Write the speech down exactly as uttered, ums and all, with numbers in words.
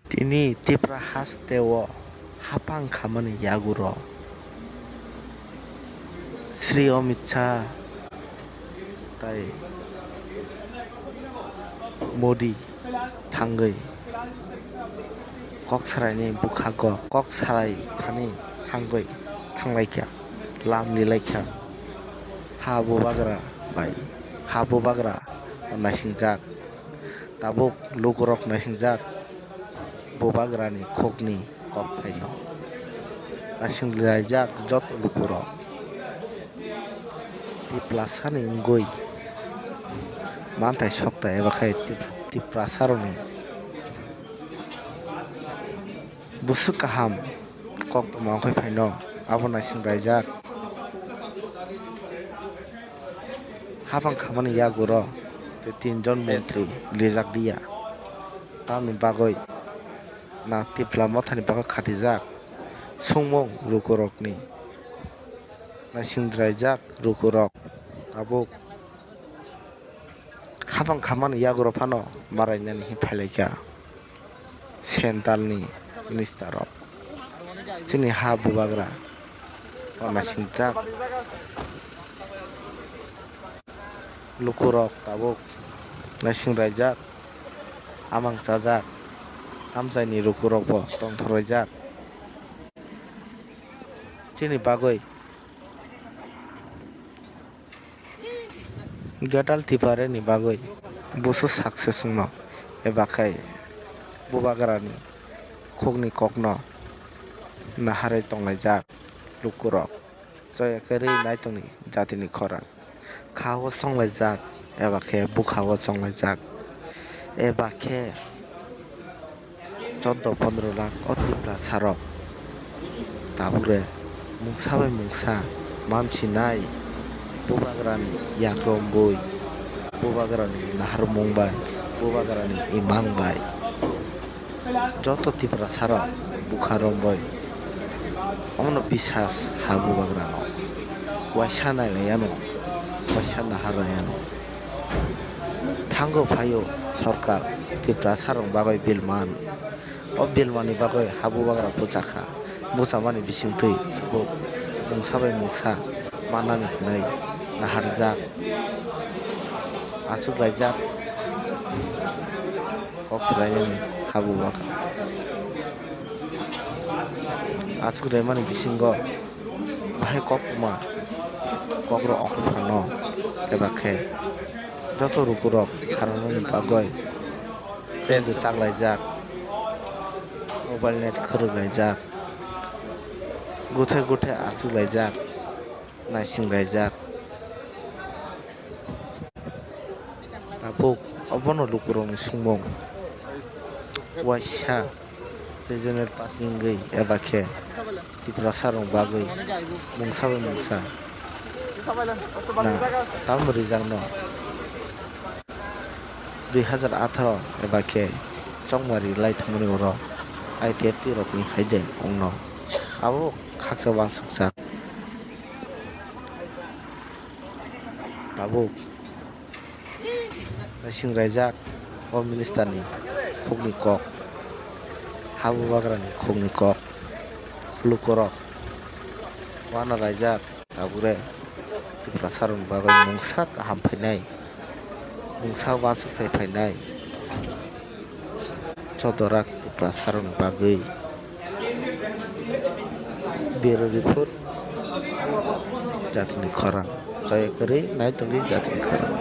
Tini Tipra hasteo haphang khamani yaguro Shri Amit Shah tai Modi thangwi kok saraini bwkhago kok sarai thani thangwi thanglaikha, lam lilaikha. Ha bubagra bai ha bubagra naisingjak. Tabuk lukurok naisingjak bubagrani khukni kokthaino. Naisinglaijak joto lukurok. Tiplasani wngwi manthai sokta eba khe Tip-, Tiprasarokni bwswk kaham koktwma wngkhai phaino abo naisingraijak. Haphang khamani yaguro tei tinjon montri rijak diya. Tamni bagwi na Tipla mothani bagwi khatijak. Sungmung rukurokni naisingdraijak rukurok tabuk haphang khamani yaguro phano marainani hinwi phailaikha. Central ni minister rok chini ha bubagra o naisingjak. Lukurok tabuk naising raijak, amang chajak, amchaini lukurokbo tongthok raijak. Chini bagwi Gadal Tipare ni bagwi busu success wngno eba khe bubagrani khukni kokno naharwi tonglaijak lukurok. Choya khe rwi naitongni jatini khorang kha-o chonglaijak eba khe bukha-o chonglaijak eba khe chordo pondro lakh o Tiprasarok tabukre mungsa bai mungsa mansinai bubagrani yak romwi, bubagrani naharmung bai, bubagrani imang bai joto Tiprasarok bukha romwi omono bisas ha bubagrano waisa nailaiyano, waisa nahar laiyano. Thango phaio sorkar Tiprasarokni bagwi bill man. O bill manni bagwi ha bubagra bwchakha. Bwchamani bisingtwi bo mungsa bai mungsa mannani hwnwi naharjak, achuklaijak, kok swlainani ha bubagra. Achuk raimani bisingo bahai koktwma kokrok ongkhorphano eba khe joto lukurok kharoknani bagwi tei bwchaklaijak, mobile net khwrwklaijak, guthai guthai achuklaijak, naisingraijak. Tabuk obono lukurokni sungmung waisa regional party wngwi eba khe Tiprasarokni bagwi mungsa bai mungsa na tamo rijakno dui hazar atharo eba khe chongmari lai thangmani oro I P F T rokni haide wngno abo khaksa uansukjak. Tabuk naising raijak o minister ni khukni kok, ha bubagra ni khukni kok, lukurok uana raijak tabukre Tiprasarokni bagwi mungsa kaham phainai, mungsa uansukthai phainai. Chodorak Tiprasarokni bagwi Bureau Report, jatini khorang. Chaya kwrwi naitongdi jatini khorang.